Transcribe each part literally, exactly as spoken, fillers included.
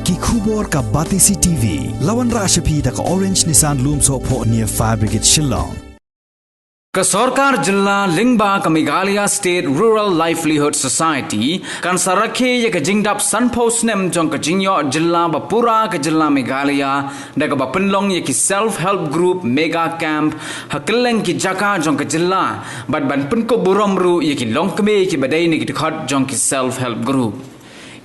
Ki khubor ka Batesi T V. La wanrah sha phi da ka Orange Nissan Lumsohphoh near Fire Brigade Shillong. Ka sorkar jylla lyngba ka Meghalaya State Rural Livelihood Society kan sa rakhe ïa ka jingdap sanphew snem jong ka jingïoh jylla ba pura ka jylla Meghalaya da kaba pynlong ïa ki Self Help Group Mega Camp ha kylleng ki jaka jong ka jylla, bad ban pynkup burom ruh ïa ki longkmie kiba dei na ki dkhot jong ki Self Help Group.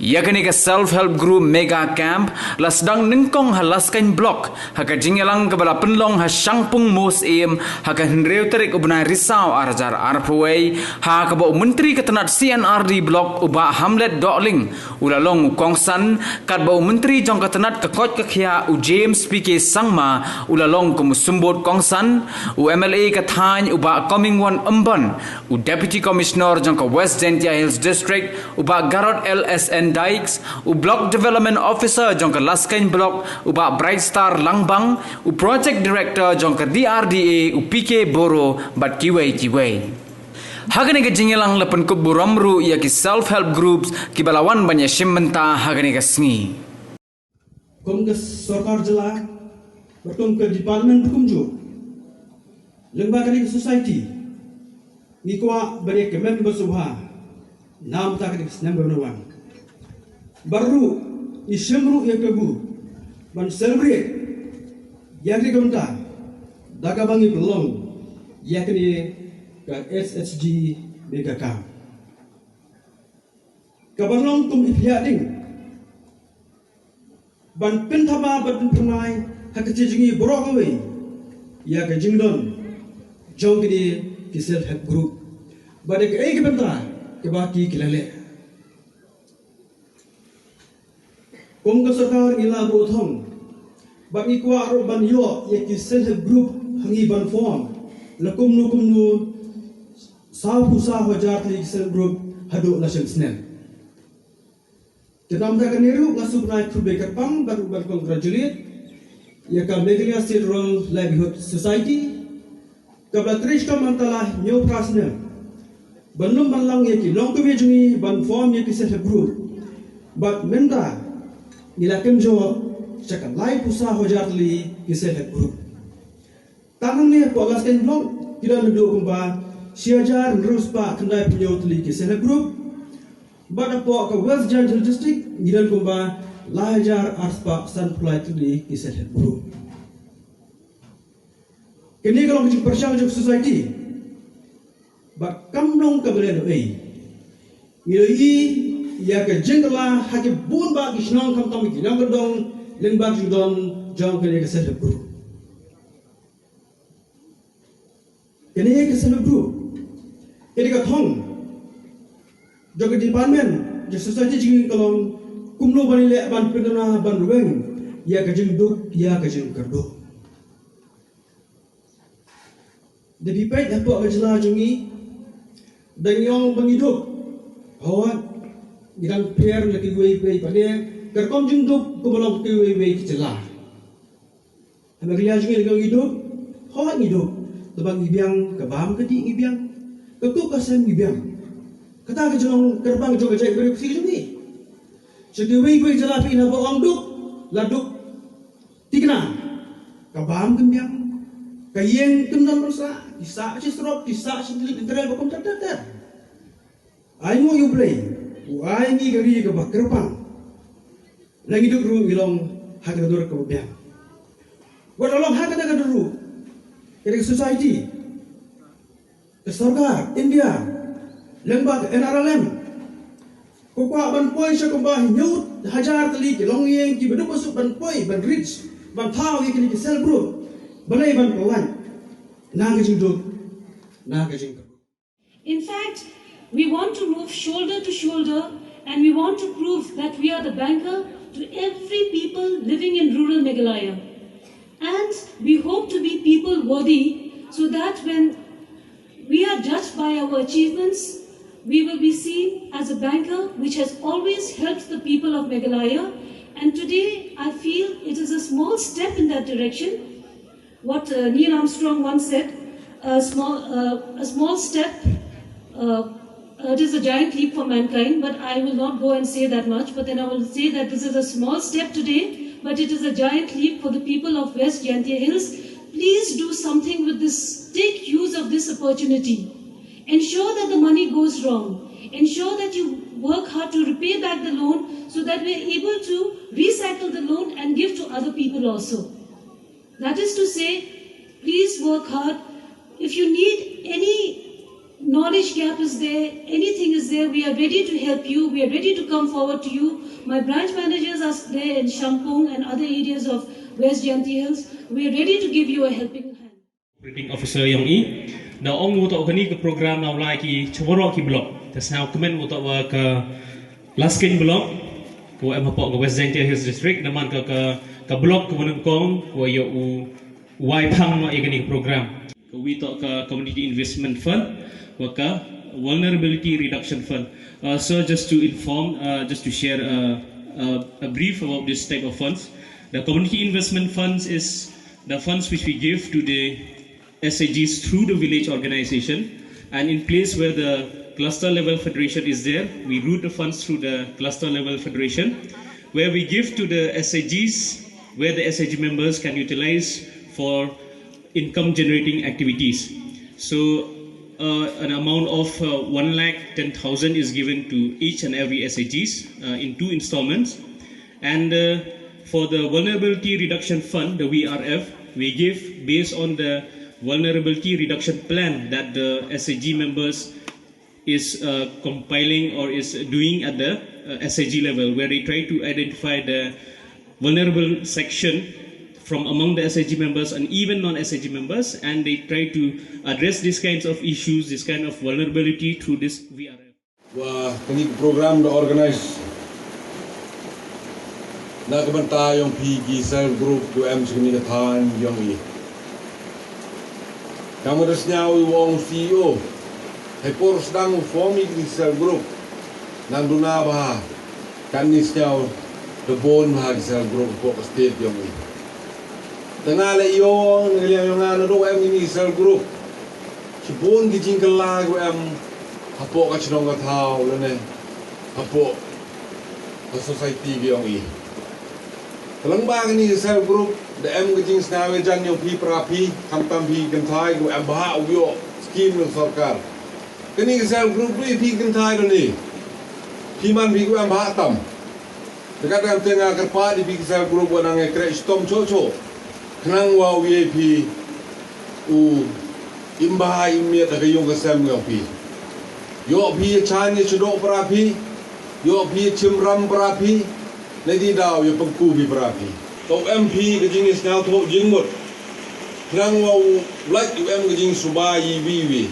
Ïa kane ka Self Help Group Mega Camp la sdang nyngkong ha Laskeiñ Block, ha ka jingïalang kaba la pynlong ha Shangpung Museum ha ka hynriew tarik u bnai Risaw ar hajar arphew wei, ha kaba u Myntri ka tnat C and R D Block u Bah Hamlet Dohling u la long u kongsan, katba u Myntri jong ka tnat ka koit ka khiah u James P K Sangma u la long kum u symbud kongsan, u M L A ka thaiñ u Bah Comingone Ymbon, u Deputy Commissioner jong ka West Jaintia Hills District u Bah Garod L S N Dykes, u Block Development Officer jong ka Laskeiñ Block u Bah Brightstar Langbang, u Project Director jong ka D R D A u P K Boro bad kiwei kiwei. Ha kane ka jingïalang la pynkup burom ruh ïa ki Self Help Groups kiba la wan ban ïashim bynta ha kane ka sngi. Kum ka sorkar jylla bad kum ka department kumjuh, lyngba kane ka society, ngi kwah ban ïa kmen ba sngewbha namar kane ka snem ba wan. Bad ruh ngi shim ruh ïa kabu ban celebrate ïa kane ka bynta da kaba ngi pynlong ïa kane ka S H G Mega Camp. Kaba long kum i phiah ding ban pynthaba bad pynphyrnai ha ka jingïalang baroh kawei ïa ka jingdon jong kine ki Self Help Group bad ïa kaei ka bynta kaba ki ki la leh. Kum ka sorkar ngi la buh thong bad ngi kwah ruh ban ïoh ïa ki Self Help Group ha ngi ban form la kumno kumno, sawphew saw hajar tylli ki Self Help Group haduh la shem snem. Te namar kane ruh nga sngewbha khublei kyrpang bad ruh ban congratulate ïa ka Meghalaya State Rural Livelihood Society kaba la trei shitom man la hynñiew phra snem ban lum ban lang ïa ki longkmie jong ngi ban form ïa ki Self Help Group. Bad mynta ngi la kynjoh sha ka laiphew saw hajar tylli ki Self Help Group. Tang hangne hapoh Laskeiñ Block ki don haduh kumba shi hajar hynriew spah khyndai phew hynñiew tylli ki Self Help Group. Bad hapoh ka West Jaintia Hills District ngi don kumba lai hajar ar spah sanphew lai tylli ki Self Help Group. Kane ka long ka jingpyrshang jong ka society. Bad kam long kaba leh noh ei. Ngi ïohi ïa ka jingkylla ha ki bun bah ki shnong khamtam ki nongkyndong lyngba ka jingdon jong kane ka Self Help Group. Kane ka Self Help Group, kane ka thong jong ka department jong society jong ngi ka long kumno ban leh ban pyndonkam ban rweng ïa ka jingduk ïa ka jingkyrduh. Da phi peit hapoh ka jylla jong ngi, da ngi ong ba ngi duk, hooid, ngi dang pher na kiwei kiwei pat de ka rukom jingduk kumba long kiwei kiwei ki jylla. Ha Meghalaya jong ngi ngi duk, hooid ngi duk. Tang ba ngi biang, ka bam ka dih ngi biang, ka kup ka sem ngi biang. Kata ka jinglong kyrpang jong ka jaitbynriew Khasi jong ngi. Sha kiwei kiwei jylla phi na ba ong duk, la duk thikna, ka bam ka biang, ka ïeng kam don ban sah, ki sah shi surok, ki sah shi tylli, ki trei ba kum ter ter ter. Ai nguh ïa U Blei u ai ngi ka ri kaba kyrpang. Ngi duk ruh ngi long ha ka dur kaba biang. Wat la long ha kata ka dur ruh, ka dei ka society, ka sorkar India lyngba ka N R L M ka kwah ban poi sha kumba hynñiew hajar tylli ki longïing kiba duk ba suk ban poi ban reach ban thaw ïa kine ki Self Help Group ban leit ban pynlait na ka jingduk, na ka jingkyrduh. In fact, we want to move shoulder to shoulder and we want to prove that we are the banker to every people living in rural Meghalaya. And we hope to be people worthy so that when we are judged by our achievements, we will be seen as a banker which has always helped the people of Meghalaya. And today, I feel it is a small step in that direction. What uh, Neil Armstrong once said, a small, uh, a small step uh, Uh, it is a giant leap for mankind, but I will not go and say that much. But then I will say that this is a small step today, but it is a giant leap for the people of West Jaintia Hills. Please do something with this. Take use of this opportunity. Ensure that the money goes wrong. Ensure that you work hard to repay back the loan so that we are able to recycle the loan and give to other people also. That is to say, please work hard. If you need any knowledge gap is there, anything is there, we are ready to help you. We are ready to come forward to you. My branch managers are there in Shangpung and other areas of West Jaintia Hills. We are ready to give you a helping hand. Operating Officer yong i. Da ong u toh kani ka program na u lai ki chawaro ki block. Te sngewkmen u toh wa ka Laskin block, ka wa em hapoh ka West Jaintia Hills District, namar ka, ka, ka block ka wa nyngkong, ka wa yoh u, u wai phang noh ya kani ka program. Ka wi toh ka Community Investment Fund, wa ka Vulnerability Reduction Fund. Uh, so just to inform, uh, just to share a, a, a brief about this type of funds. The Community Investment Funds is the funds which we give to the S H Gs through the village organization, and in place where the cluster level federation is there, we route the funds through the cluster level federation, where we give to the S H Gs, where the S H G members can utilize for income generating activities. So, uh, an amount of uh, one lakh ten thousand is given to each and every S H Gs uh, in two installments. And uh, for the Vulnerability Reduction Fund, the V R F, we give based on the vulnerability reduction plan that the S H G members is uh, compiling or is doing at the uh, S H G level, where they try to identify the vulnerable section from among the S H G members and even non-S H G members, and they try to address these kinds of issues, this kind of vulnerability through this V R F. Wa kani ka program da organize na ka bynta yong phi ki self group ki wa em sha kani ka thaiñ yong i. Kam da sñiaw i wa ong C E O, hei por sdang u form i kani self group, nang duna bha, kani sñiaw da bun bha ki self group hapoh ka state yong i. Te nga leh i ong, nga leh i ong nga na da em kani self group. Shibun ki jingkylla ki wa em hapoh ka chnong ka thaw lane hapoh ka society ki yong i. Ka lyngba kani ka self group da em ka jingsngew jan yong phi para phi, khamtam phi kynthai ki wa em bha u yoh skim na sorkar. Kani ka self group du i phi kynthai da ni. Phi man phi ki wa em bha tam. Te katba te nga kyrpad ïa phi ki self group wa nang ïa kreh shitom choh choh. Khnang wa u ïa phi u im bha im miat ha ka ïung ka sem yong phi. Ïoh phi ïa chan ïa shadoh para phi. Ïoh phi ïa chim ram para phi. Lei dei daw ïa pynku phi para phi. To em phi ka jingïasngewthuh jingmut. Khnang wa u lait u em ka jingsuba ïa iwei iwei.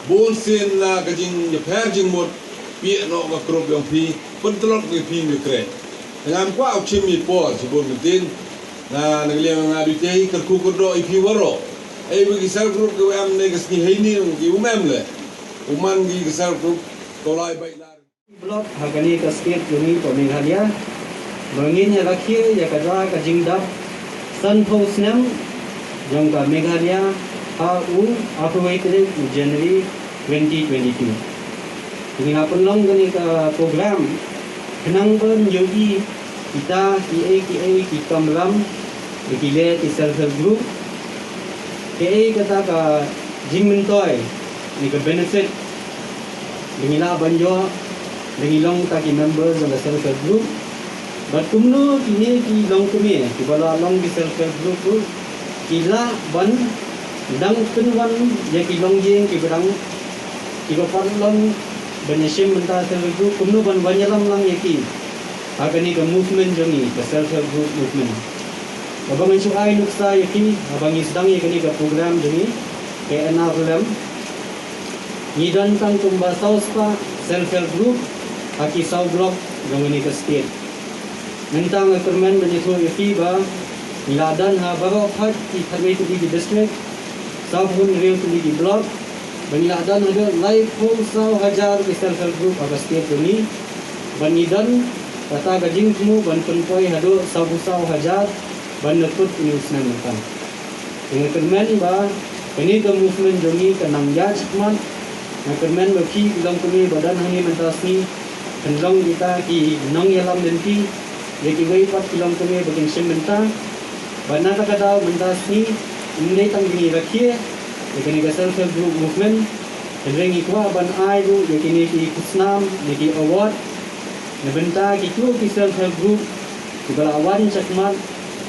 Bun sien na ka jingïapher jingmut, phi noh ka group yong phi, pyntlot ngi phi ngi kreh. Te ngam kwah u chim i por, shibun myntin. Na, na ka liang nga du tei, kyrkhu kyrdoh ïa phi waroh. Ei, wa ki self group ki wa em ne ka sngi heini, ki um em leh. U man ki ka self group, to lai bait lar. Block ha kane ka state jong ngi ka Meghalaya. Ba ngin ïa rakhe ïa ka jaka ka jingdap sanphew snem jong ka Meghalaya ha u arphew wei tarik u January twenty twenty-two. Ngi la pynlong kane ka program khnang ban ïohi kita kiei kiei ki kamram, ki leh ki self help group. Kaei kata ka jingmyntoi ne ka benefit ba ngi lah ban ïoh ba ngi long kita ki members jong ka self help group. Bad kumno kine ki longkmie kiba la long ki self help group ruh ki lah ban dang pynwan ïa ki longïing kiba dang kiba pat long ban ïashim bynta self help group, kumno ban wan ïalam lang ïa ki ha kane ka movement jong ngi, ka self help group movement. Haba ngan shu ai nuksa ïa ki, haba ngi sdang ïa kane ka program jong ngi, ka N R L M, ngi don tang kumba saw spah self help group ha ki saw block jong kane ka state. Mynta nga kyrmen ban ïathuh ïa phi ba ngi la don ha baroh pat ki khatwei tylli ki district, sawphew hynriew tylli ki block, ba ngi la don haduh laiphew saw hajar ki self help group ha ka state jong ngi. Ba ngi don kata ka jingthmu ban pynpoi haduh sawphew saw hajar ban da kut ïa une u snem mynta. Te nga kyrmen ba kane ka movement jong ngi kan nang ïaid shakhmat Nga kyrmen ba phi ki longkmie ba don hangne mynta sngi, phin long kita ki nongïalam lynti ïa kiwei pat ki longkmie ba kin shim bynta. Bad na kata ka daw mynta sngi, ym dei tang ba ngi rakhe ïa kane ka self help group movement, hynrei ngi kwah ban ai ruh ïa kine ki khusnam, ïa ki award na bynta kito ki self help group kiba la wan shakhmat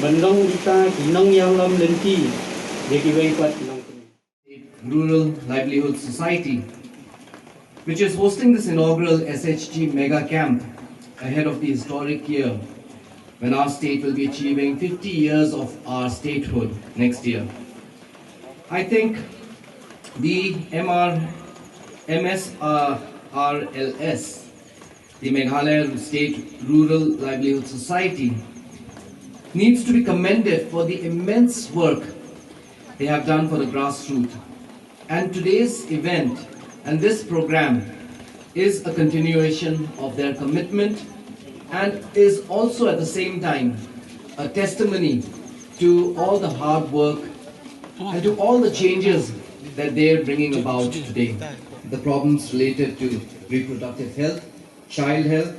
ban long kita ki nongïalam lynti ïa kiwei pat ki longkmie. Rural Livelihood Society, which is hosting this inaugural S H G Mega Camp ahead of the historic year when our state will be achieving fifty years of our statehood next year. I think the M R, M S R L S, the Meghalaya State Rural Livelihood Society, needs to be commended for the immense work they have done for the grassroots. And today's event and this program is a continuation of their commitment and is also at the same time a testimony to all the hard work and to all the changes that they're bringing about today. The problems related to reproductive health, child health,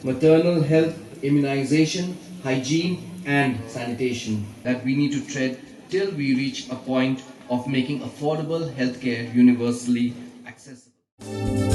maternal health, immunization, hygiene, and sanitation. That we need to tread till we reach a point of making affordable healthcare universally accessible.